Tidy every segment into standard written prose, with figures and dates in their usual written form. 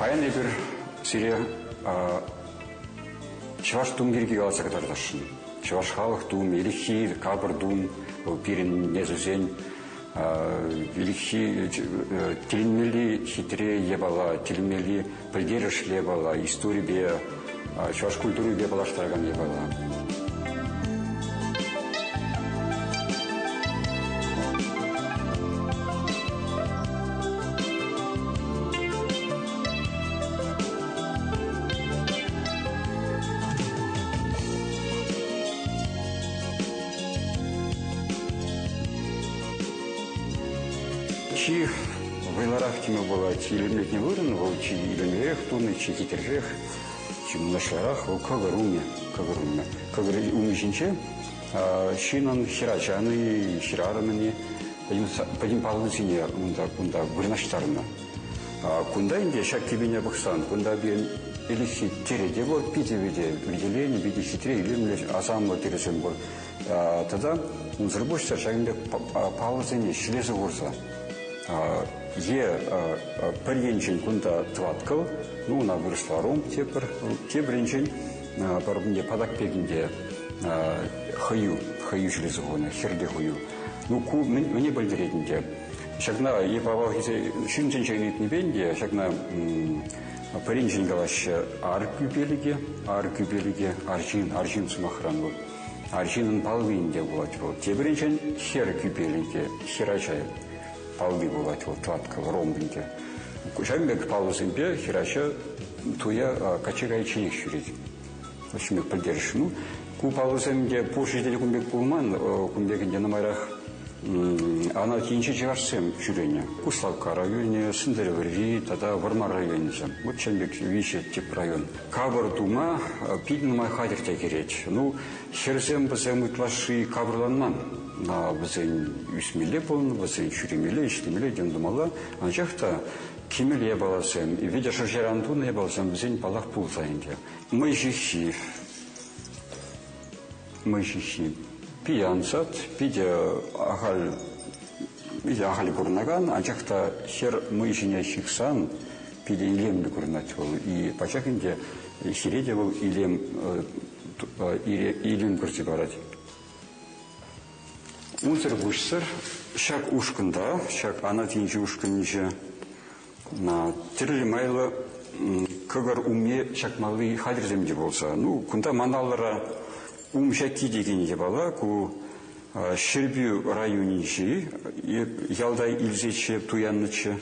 Паян эпир сире чӑваш тум пирки каласа кӑтартасшӑн. Чӑваш халӑх тумӗ, ӗлӗкхи капӑр тум, вӑл пирӗн несӗлсен ӗлӗкхи тӗлӗнмелли хитре япала, тӗлӗнмелли пӗлтерӗшлӗ япала, историпе, чӑваш культурипе паллаштаракан япала. Чи вӑйлӑрах теме пулать, илемлетнӗ вырӑн вӑл чи илемлӗрех тунӑ, чи хитререх, чи мӑнаҫлӑрах вӑл кӑкӑр умӗ, кӑкӑр умӗ. Кӑкӑр умӗ ҫинче ҫыннӑн хӗрачан-и, хӗрарӑмӑн-и пӗтӗм паллисене унта, кунта вырнаҫтарнӑ. Кунта ӗнтӗ ҫак кӗпене пӑхсан, кунта пирӗн ӗлӗкхи тӗрӗ те пур, питӗ питӗ витӗленӗ, питӗ хитре, илемлӗ, асамлӑ тӗрӗсем пур. Тата унсӑр пуҫсӑр ҫакӑн пек паллӑсене ҫӗлесе хурса е пӗр енчен кунта тӑваткӑл, ну, ӑна вырӑсла ромб тепӗр, тепӗр енчен пӗр патак пек ӗнтӗ хӑю, хӑю ҫӗлесе хунӑ, хӗрлӗ хӑю. Ну, ку мӗне пӗлтерет ӗнтӗ? Ҫакна эп авалхи ҫынсенчен ыйтнипе ӗнтӗ ҫакна пӗринчен калаҫҫӗ ар кӳпелӗкӗ, ар кӳпелӗкӗ, арҫын, арҫын сӑмахран вӑл. Арҫынӑн палли ӗнтӗ пулать вӑл. Тепӗринчен хӗр кӳпелӗкӗ, хӗрача палли пулать вӑл, тӑваткал ромб ӗнтӗ. Ҫакӑн пек паллӑсемпе хӗрача туя качча кайичченех ҫӳрет. Ҫын пек пӗлтерӗш. Ну, ку паллӑсем те пур ҫӗрте те кун пек пулман. Кун пек ӗнтӗ нумайрах анат енчи чӑвашсем ҫӳренӗ. Куславкка районӗ, Сӗнтӗрвӑрри тата Вӑрмар районӗсем. Вот ҫавӑн пек виҫӗ тӗп район. Капӑр тума питӗ нумай хатӗр те кӗрет. Ну, хӗрсем вӗсем ытлашши капӑрланман. Вӗсен ӳсмелле пулнӑ, вӗсен ҫӳремелле, ӗҫлемелле, тем тумалла. Анчах та кӗмӗл япаласем, витӗр шӑрҫаран тунӑ япаласем вӗсен паллах пулса ӗнтӗ. Мӑй ҫыххи. Мӑй ҫыххи. Питӗ ансат, питӗ ахаль, питӗ ахаль курӑнакан, анчах та хӗр мӑй ҫине ҫыхсан питӗ илемлӗ курӑнать вӑл. И пачах ӗнтӗ хӗре те вӑл илем, илем кӗрсе парать. Унсӑр пуҫсӑр ҫак ушкӑнта, ҫак анат енчи ушкӑнӗнче тӗрлӗ майлӑ кӑкӑр умне ҫакмалли хатӗрсем те пулса. Ну, кунта ман алӑра ум ҫакки текен япала ку Ҫӗрпӳ районӗнчи ялта илсеччӗ, туяннӑччӗ.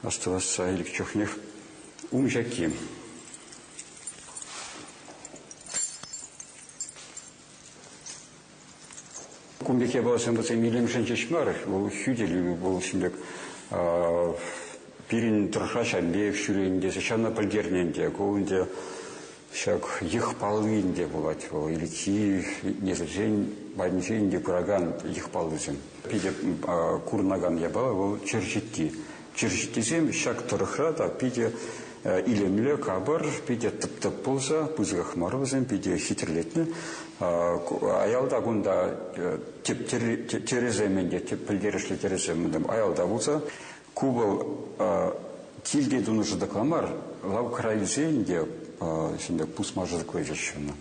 Астӑвасса ӗлӗк чухнех ум ҫакки. Кун пек япаласем вӗсем илемшӗн ҫеҫ мар, вӑл хӳтӗлӳ, вӑл ҫын пек пирӗн тӑрӑхра ҫавӑн пек ҫӳрен тесе ҫавна пӗлтернӗ ӗнтӗ. Ку ӗнтӗ ҫак йӑх палли ӗнтӗ пулать вӑл. Ӗлӗкхи несӗлсен патӗнче ӗнтӗ пыракан йӑх паллисем. Питӗ курӑнакан япала вӑл чӗрҫитти. Чӗрҫиттисем ҫак тӑрӑхра та питӗ илемлӗ, капӑр, питӗ тӑп-тӑп пулса, пысӑках мар вӗсем, питӗ хитрелетнӗ. Аялта кунта тӗп тӗрӗсем ӗнтӗ, тӗп пӗлтерӗшлӗ тӗрӗсем аялта пулса, ку вӑл килте тунӑ шӑтӑкла мар, лавккара илсе ӗнтӗ ҫын пек пусма шӑтӑкла илеҫҫӗ ӑна.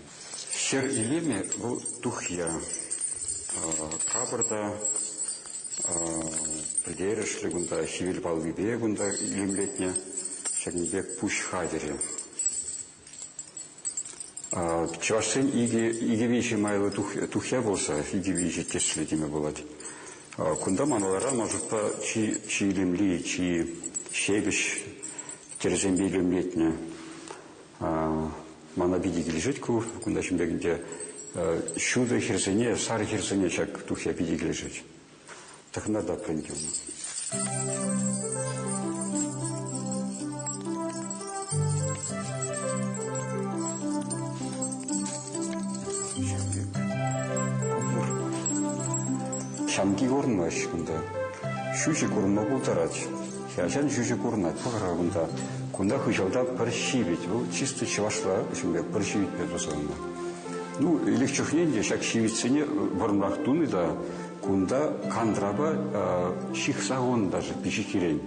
Ҫӗр илемӗ вӑл тухья. Капӑр та пӗлтерӗшлӗ кунта, хӗвел паллипе кунта илемлетнӗ ҫакӑн пек пуҫ хатӗрӗ. Чӑвашсен икӗ-виҫӗ майлӑ тухья пулса, икӗ-виҫӗ тӗслӗ теме пулать. Кунта ман вара, ман шутпа, чи, чи илемли, чи ҫепӗҫ тӗрӗсемпе илемлетнӗ. Мана питӗ килӗшет ку. Кунта ҫын пек ӗнтӗ ҫутӑ хӗрсене, сар хӗрсене ҫак тухья питӗ килӗшет. Тӑхӑнтартатпӑр ӗнтӗ ӑна. Ҫамки курӑнмасть кунта. Ҫӳҫӗ курӑнма пултарать. Ачан ҫӳҫӗ курӑнать. Пӑхӑр-ха кунта. Кунта хыҫалта пӗр ҫивӗт. Вӑл чисто чӑвашла ҫын пек пӗр ҫивӗтпе туса ӑна. Ну, ӗлӗк чухне ӗнтӗ ҫак ҫивӗтсене вӑрӑмрах тунӑ та кунта кантрапа ҫыхса хунӑ даже пиҫиххирен.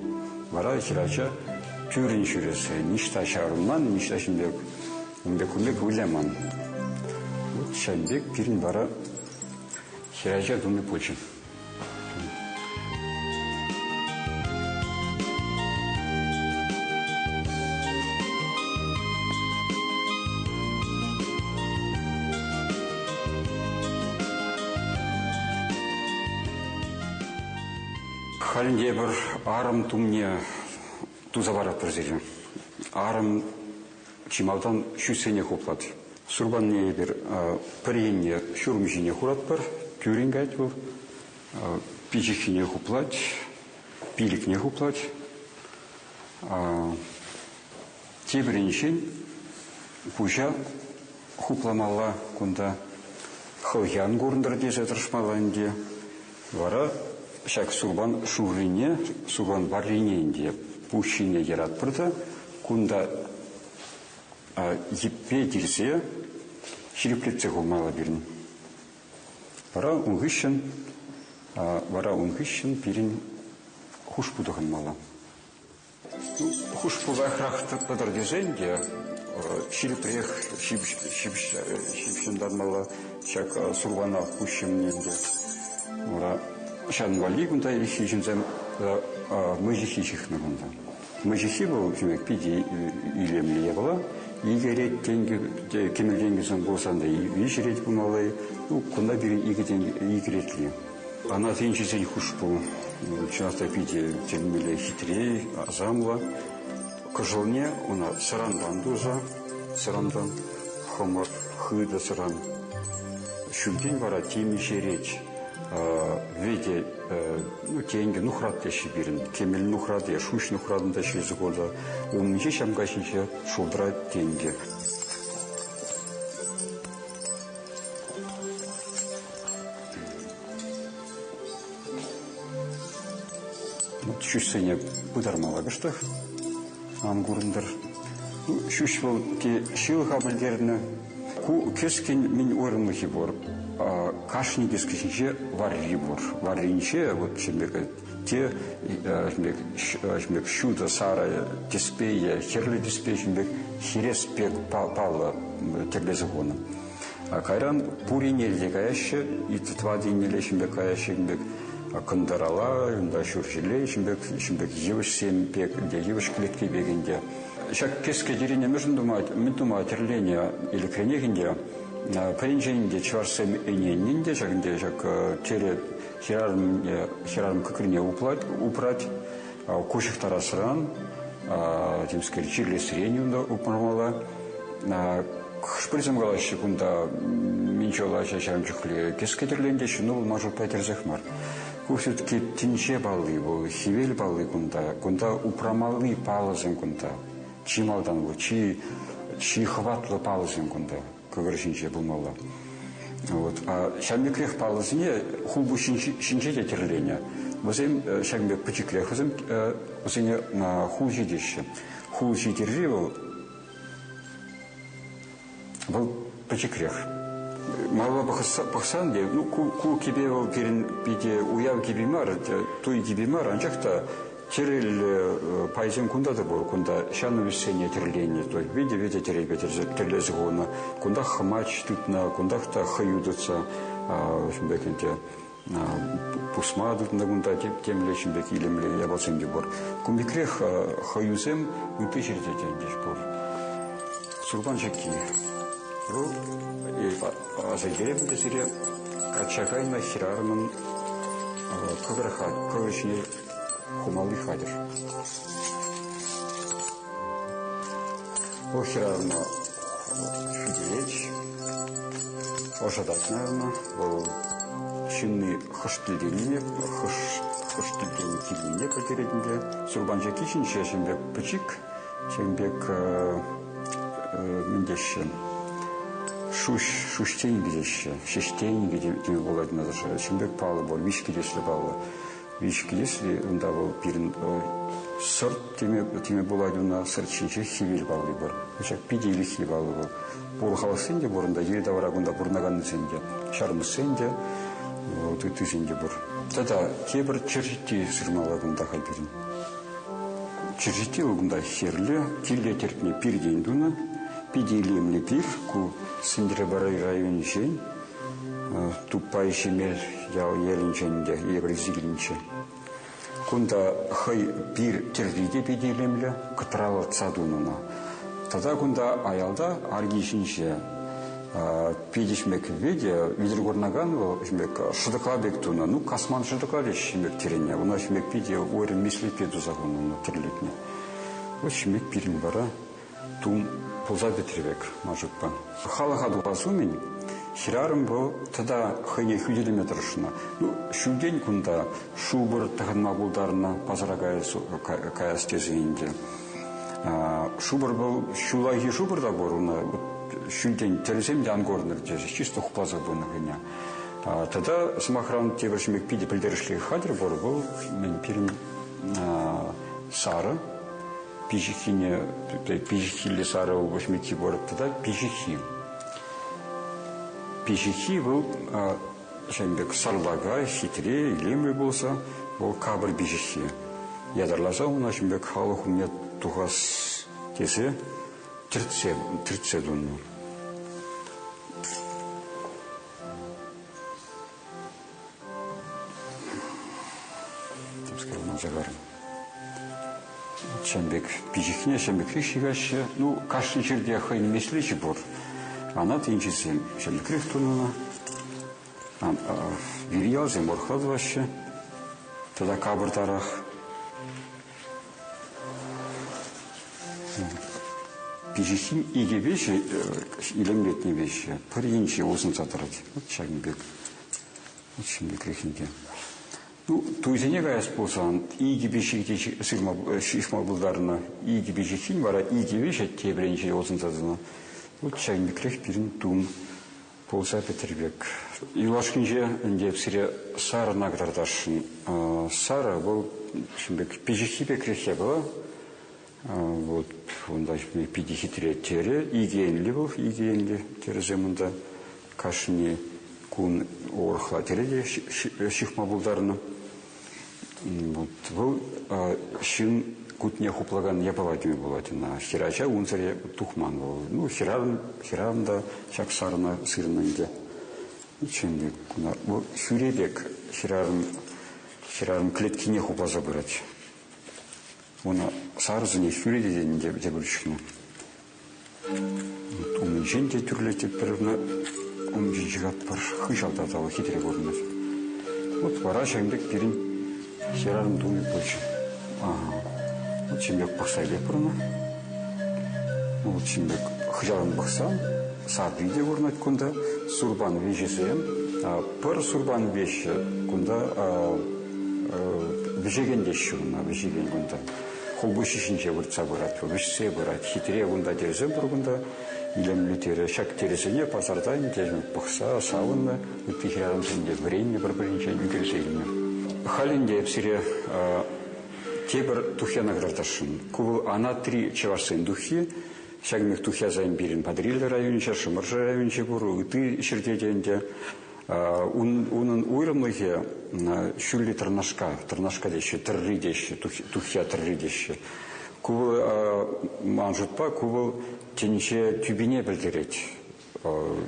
Вара хӗрача. Тӳрӗн ҫӳресе, ниҫта чарӑнман, ниҫта ҫын пек, ун пек ун пек выляман. Вот ҫавӑн пек пирӗн вара хӗрача тумӗ пулчӗ. Халь ӗнтӗ эпир арӑм тумне туса паратпӑр сире. Арӑм чи малтан ҫӳҫсене хуплать. Сурпанне эпир пӗр енне ҫурӑм ҫине хуратпӑр, тӳрӗн каять вӑл. Пиҫиххине хуплать, пилӗкне хуплать. Тепӗр енчен пуҫа хупламалла кунта. Хӑлхи ан курӑнтӑр тесе тӑрӑшмалла ӗнтӗ. Вара ҫак сурпан шуррине, сурпан варрине ӗнтӗ пуҫ ҫине яратпӑр та кунта йӗппе тирсе ҫирӗплетсе хумалла пирӗн. Вара ун хыҫҫӑн вара ун хыҫҫӑн пирӗн хушпу тӑхӑнмалла. Хушпулахрах тӑтӑр тесен те ҫирӗпрех ҫыпҫӑнтармалла ҫак сурпана пуҫ ҫумне ӗнтӗ. Вара ҫавӑн валли кунта ӗлӗкхи ҫынсем мӑйҫыххи ҫыхнӑ кунта. Мӑйҫыххи вӑл питӗ илемлӗ япала. Икӗ рет тенкӗ, кӗмӗл тенкӗсем пулсан та виҫ рет пулмалла. Ну, кунта пирӗн икӗ тенкӗ, икӗ ретли. Ана тӗнчесен хушпу чӑнах та питӗ тӗлӗнмелле хитре, асамлӑ. Кӑшӑлне ӑна сӑрантан туса, сӑрантан хӑмӑр, хытӑ сӑран. Ҫӳлтен вара темиҫе рет вӗтӗ ну, тенкӗ нухрат теҫҫӗ пирӗн. Кӗмӗл нухрат е шуҫ нухратӑн та ҫӳлсе хурса. Умӗнче ҫамка ҫинче шултра тенкӗ. Ҫӳҫсене пытармалла кӑштах, ан курӑнтӑр. Ҫӳҫ вӑл те ҫылӑха пӗлтернӗ. Ку кӗскен мӗн уйрӑмлӑхӗ пур. Кашни кӗске ҫинче варри пур. Варринче вот те пек ҫутӑ сарӑ тӗспе е хӗрлӗ тӗспе ҫын пек хӗрес пек паллӑ тӗрлесе хунӑ. Кайран пур еннелле те каяҫҫӗ, тӑват еннелле ҫын пек каяҫҫӗ, ҫын пек кӑнтӑрала, унта ҫурҫӗрле ҫын пек, ҫын пек йывӑҫсем пек, ӗнтӗ йывӑҫ клетки пек ӗнтӗ. Ҫак кӗске тирине мӗншӗн тума, мӗн тума тӗрленӗ ӗлӗкренех ӗнтӗ. Пӗринчен ӗнтӗ чӑвашсем ӗненнӗ те ҫак ӗнтӗ ҫак тӗрӗ хӗрарӑм хӗрарӑм кӑкрине упрать, куҫӑхтарасран, темскер чирлесрен унта упрамалла. Хӑш-пӗрисем калаҫҫӗ, кунта минчол ача ҫавӑн чухлӗ кӗске тӗрленчӗ, ну вӑл ман шутпа тӗрӗсех мар. Ку все-таки тӗнче палли вӑл, хӗвел палли кунта, кунта упрамалли паллӑсем кунта. Чи малтан вӑл, чи, чи хӑватлӑ паллӑсем кунта кӑкӑр ҫинче пулмалла. Вот. А ҫавӑн пекрех паллӑсене хулпуҫ ҫинче те тӗрленӗ. Вӗсем ҫакӑн пек пӗчӗкрех вӗсем вӗсене хул ҫитеҫҫӗ. Хул ҫитерри вӑл вӑл пӗчӗкрех. Малалла пӑхсан те, ну, ку, ку кӗпе вӑл пирӗн питӗ уяв кӗпи мар, туй кӗпи мар, анчах та тӗрӗллӗ пайсем кунта та пур. Кунта ҫанӑ вӗҫсене тӗрленӗ, то есть витӗ-витӗ тӗрӗпе тӗрлесе хунӑ. Кунтах хӑмач тытнӑ, кунтах та хӑю тытса, ҫын пек ӗнтӗ пусма тытнӑ кунта темле ҫын пек илемлӗ япаласем те пур. Кун пекрех хӑюсем ытти ҫӗрте те ӗнтӗ пур. Сурпан ҫакки. Вӑл аса илтеретӗп те сире качча кайнӑ хӗрарӑмӑн кӑкӑр кӑкӑр ҫине хумалли хатӗр. Вӑл хӗрарӑма хӳтӗлет, ӑшӑтать, наверное. Вӑл ҫынни хӑш тӗлтенине, хӑш, хӑш тӗлтен килнине пӗлтерет ӗнтӗ. Сурпан ҫакки ҫинче ҫын пек пӗчик, ҫын пек мӗн теҫҫӗ, шуҫ, шуҫ тенкӗ теҫҫӗ, ҫеҫ тенкӗ теме пулать ҫын пек паллӑ пур, виҫ кӗтеслӗ паллӑ. Виҫ кӗтесли унта вӑл пирӗн сӑрт теме, теме пулать уна, сӑрт ҫинче хӗвел палли пур. Ҫак питӗ илӗххи паллӑ вӑл. Пур халӑхсен те пур унта, йӗри-тавра кунта пурӑнаканнисен те, ҫармӑссен те, вот ыттисен те пур. Тата тепӗр чӗрҫитти сырмалла кунта халь пирӗн. Чӗрҫитти вӑл кунта хӗрлӗ, килте тӗртнӗ пиртен тунӑ. Питӗ илемлӗ пир. Ку Сӗнтӗрвӑрри районӗнчен, Туппай Ҫемел ял ялӗнчен те евӗрлесе килнӗччӗ. Кунта хӑй пир тӗрри те питӗ илемлӗ, кӑтралатса тунӑ ӑна. Тата кунта аялта арки ҫинче питӗ ҫӗмек те витӗр курӑнакан вӑл ҫӗмек шӑтӑкла пек тунӑ. Ну, касман шӑтӑкла теҫҫӗ ҫӗмек тӗррине. Уна ҫӗмек питӗ уйрӑм меслетпе туса хунӑ ӑна тӗрлетнӗ. Вот ҫӗмек пирӗн вара тум пулса пӗтрӗ пек, ман шутпа. Халӑха тухас умӗн хӗрарӑм вӑл тата хӑйне хӳтӗлеме тӑрӑшнӑ. Ну, ҫӳлтен кунта шупӑр тӑхӑнма пултарнӑ пасара каяс тесе ӗнтӗ. Шупӑр вӑл ҫуллахи шупӑр та пур уна ҫӳлтен тӗрӗсем те ан курӑнӑр тесе чисто хупласа пынӑ хӑйне. Тата, сӑмахран, тепӗр ҫӗмек питӗ пӗлтерӗшлӗ хатӗр пур, вӑл мӗн пирӗн сарӑ пиҫиххине пиҫиххиллӗ сарӑ упӑшмикки пур тата пиҫиххи. Пиҫиххи вӑл ҫавӑн пек сарлака, хитре, илемлӗ пулса вӑл капӑр пиҫиххи. Ятарласа уна ҫавӑн пек халӑх умне тухас тесе тӗртсе, тӗртсе тунӑ. Темскер манса карӑм. Ҫавӑн пек пиҫӗхне ҫавӑн пекрех ҫыхаҫҫӗ. Ну, кашни ҫӗрте хӑйӗн меслечӗ пур. Анат енчисем ҫавӑн пекрех тунӑ. Вирьялсем урӑхла тӑваҫҫӗ. Тата капӑртарах. Пиҫиххин икӗ виҫӗ илемлетнӗ виҫӗ пӗр енче усӑнса тӑрать. Вот ҫакӑн пек. Вот ҫын пекрех ӗнтӗ. Ну, туйсене каяс пулсан икӗ пиҫиххи ҫыхма пултарнӑ. Икӗ пиҫиххин вара икӗ виҫӗ тепӗр енче усӑнса тӑнӑ. Вот ҫакӑн пекрех пирӗн тум пулса пӗтӗр пек. Юлашкинче ӗнтӗ сире Сарӑна кӑтартасшӑн. Сарӑ вӑл ҫын пек пиҫиххи пекрех япала. Вот унта питӗ хитре терӗ. Икӗ енлӗ вӑл, икӗ енлӗ терӗсем унта. Кашни кун урӑхла тӗрӗ те ҫыхма пултарнӑ. Вот вӑл ҫын кутне хуплакан япала теме пулать ӑна. Хӗрача унсӑр тухман вӑл. Ну, хӗрарӑм, хӗрарӑм та ҫак сарӑна сырнӑ ӗнтӗ. Чӑн пек, вӑл хӳре пек хӗрарӑм, хӗрарӑм клеткине хупласа пырать. Уна сарӑсене хӳре те тенӗ тепӗр чухне. Умӗнчен те тӳрлететпӗр ӑна, умӗнчен ҫыхатпӑр, хыҫалта та вӑл хитре курӑнать. Вот вара ҫакӑн пек пирӗн хӗрарӑм тумӗ пулчӗ. Ага. Вот ҫын пек пӑхса илетпӗр ӑна. Вот ҫын пек хыҫалан пӑхсан сарри те курӑнать кунта, сурпан виҫисем. Пӗр сурпан виҫӗ кунта вӗҫекен теҫҫӗ ӑна, вӗҫекен кунта. Хулпуҫҫи ҫинче выртса пырать, вӗҫсе пырать. Хитре кунта тӗрӗсем пур кунта, илемлӗ тӗрӗ. Ҫак тӗрӗсене пасарта ӗнтӗ пӑхса савӑннӑ, ытти хӗрарӑмсем те вӗреннӗ пӗр-пӗринчен ӳкерсе илнӗ. Халь ӗнтӗ эп сире тепӗр тухьяна кӑтартасшӑн. Ку вӑл анатри чӑвашсен тухйи. Ҫакӑн пек тухьясем пирӗн Патӑрьел районӗнче, Шӑмӑршӑ районӗнче пур, ытти ҫӗрте те ӗнтӗ. Унӑн уйрӑмлӑхӗ ҫӳллӗ тӑрнашка, тӑрнашка теҫҫӗ, тӑрри теҫҫӗ, тухья тӑрри теҫҫӗ. Ку вӑл, ман шутпа, ку вӑл тӗнче тӳпине пӗлтерет.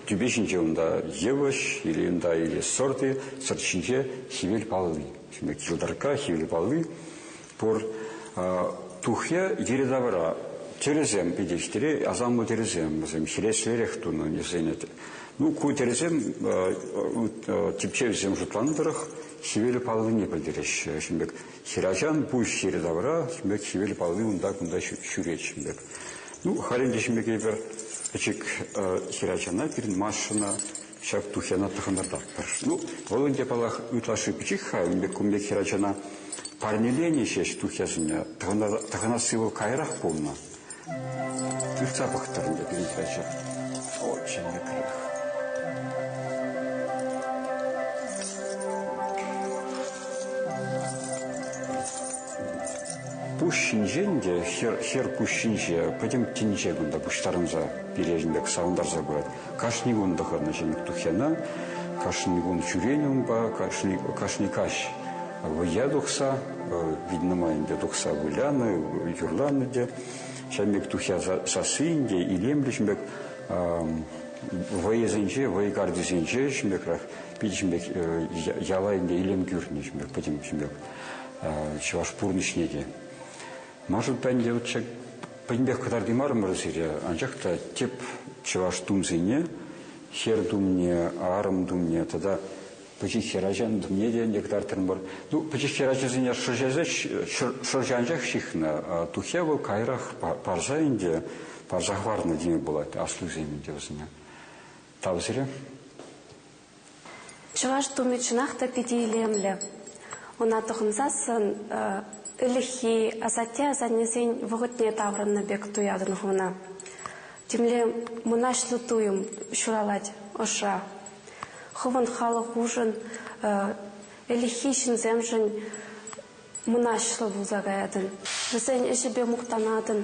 Тӳпе ҫинче унта йывӑҫ или унта или сӑрт-и, сӑрт ҫинче хӗвел палли. Йӑлтӑркка хӗвел палли пур. Тухья йӗри-тавра тӗрӗсем питӗ хитре, асамлӑ тӗрӗсем вӗсем хӗреслерех тунӑ вӗсене. Ну, ку тӗрӗсем тӗпчевсем шутланӑ тӑрӑх хӗвел паллине пӗлтереҫҫӗ. Ҫын пек хӗрачан пуҫ йӗри-тавра ҫын пек хӗвел палли унта-кунта ҫӳрет ҫын пек. Ну, халь ӗнтӗ ҫын пек эпир пӗчӗк хӗрачана пирӗн Машӑна ҫак тухьяна тӑхӑнтартатпӑр. Ну, вӑл ӗнтӗ, паллах, ытлашши пӗчӗк-ха, ун пек кун пек хӗрачана парнеленӗ ҫеҫ тухьясене тӑхӑнасси вӑл каярах пулнӑ. Тытса пӑхтӑр ӗнтӗ пирӗн хӗрача. Очень пекрех. Пуҫ ҫинчен те, хӗр пуҫ ҫинче пӗтӗм тӗнче кунта пуҫтарӑнса пире пек савӑнтарса пырать. Кашни кун тӑхӑннӑ ҫӗнӗ тухьяна, кашни кун ҫӳренӗ унпа, кашни, кашни каҫ. Вӑййа тухса, видно май ӗнтӗ тухса вылянӑ, юрланӑ те. Ҫавӑн пек тухья сасси ӗнтӗ илемлӗ ҫын пек вӑйӑсенче, вӑй картисенче ҫын пекрех питӗ ҫын пек яла ӗнтӗ илем кӳрнӗ ҫын пек пӗтӗм ҫын пек чӑваш пурнӑҫне те. Может, ӗнтӗ вот ҫак пӗтӗмпех кӑтартаймарӑмӑр сире, анчах та тӗп чӑваш тумсене, хӗр тумне, арӑм тумне тата пӗчӗк хӗрачан тумне те ӗнтӗ кӑтартрӑмӑр. Ну, пӗчӗк хӗрачасене шӑрҫаса шӑрҫа анчах ҫыхнӑ. Тухья вӑл каярах парса ӗнтӗ, парса хӑварнӑ теме пулать аслисем ӗнтӗ вӗсене. Тав сире. Чӑваш тумӗ чӑнах та питӗ илемлӗ. Ӑна тӑхӑнсассӑн ӗлӗкхи асатте-асаннесен вӑхӑтне таврӑннӑ пек туятӑн хӑвна. Темле мӑнаҫлӑ туйӑм ҫуралать ӑшра. Хӑвӑн халӑхушӑн, ӗлӗкхи ҫынсемшӗн мӑнаҫлӑ пулса каятӑн. Вӗсен ӗҫӗпе мухтанатӑн.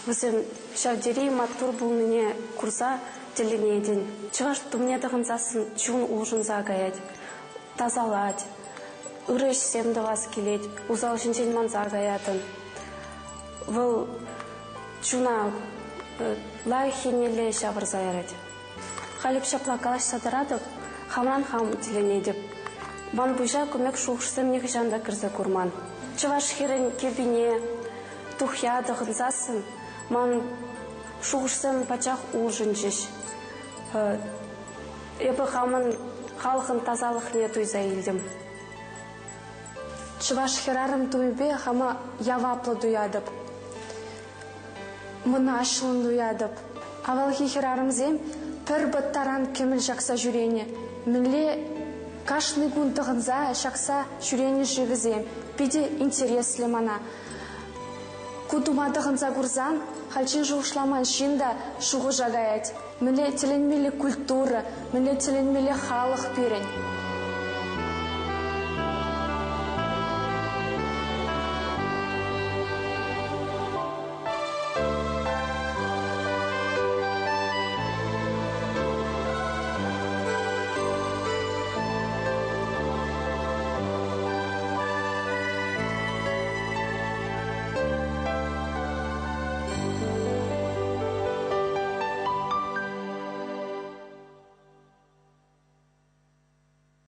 Вӗсем ҫав тери маттур пулнине курса тӗлӗнетӗн. Чӑваш тумне тӑхӑнсассӑн чун улшӑнса каять, тасалать, ырӑ ӗҫсем тӑвас килет, усал ҫинчен манса каятӑн. Вӑл чуна лайӑх еннелле ҫавӑрса ярать. Халь эп ҫапла калаҫса тӑратӑп, хамран хам тӗлӗнетӗп. Ман пуҫа кӑмӑк шухӑшсем нихӑҫан та кӗрсе курман. Чӑваш хӗрӗн кӗпине тухья тӑхӑнсассӑн ман шухӑшсем пачах улшӑнчӗҫ. Эпӗ хамӑн халӑхӑн тасалӑхне туйса илтӗм. Чӑваш хӗрарӑм тумӗпе хама яваплӑ туятӑп. Мӑнаҫлӑн туятӑп. Авалхи хӗрарӑмсем пӗр пӑт таран кӗмӗл ҫакса ҫӳренӗ. Мӗнле кашни кун тӑхӑнса ҫакса ҫӳренӗ-ши вӗсем? Питӗ интереслӗ мана. Ку тума тӑхӑнса курсан хальччен шухӑшламан ҫын та шухӑша каять. Мӗнле тӗлӗнмелле культура, мӗнле тӗлӗнмелле халӑх пирӗн.